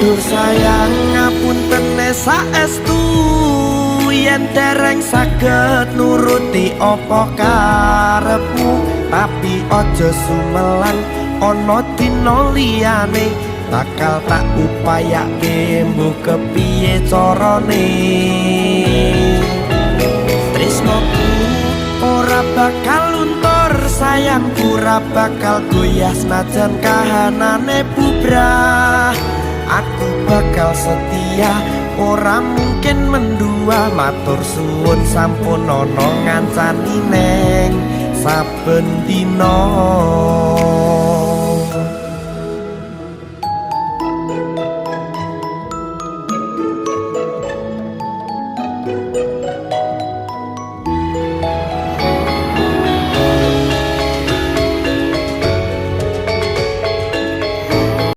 Duh sayang, ngapuntene saestu yen dereng saged nuruti apa karepmu, tapi aja sumelang, ana dina liyane bakal tak upayake, mbuh kepiye carane. Tresnoku ora bakal luntur, sayangku ora bakal goyah, senajan kahanane bubrah. Aku bakal setia, ora mungkin mendua. Matur suwun sampun ana ngancani neng saben dina.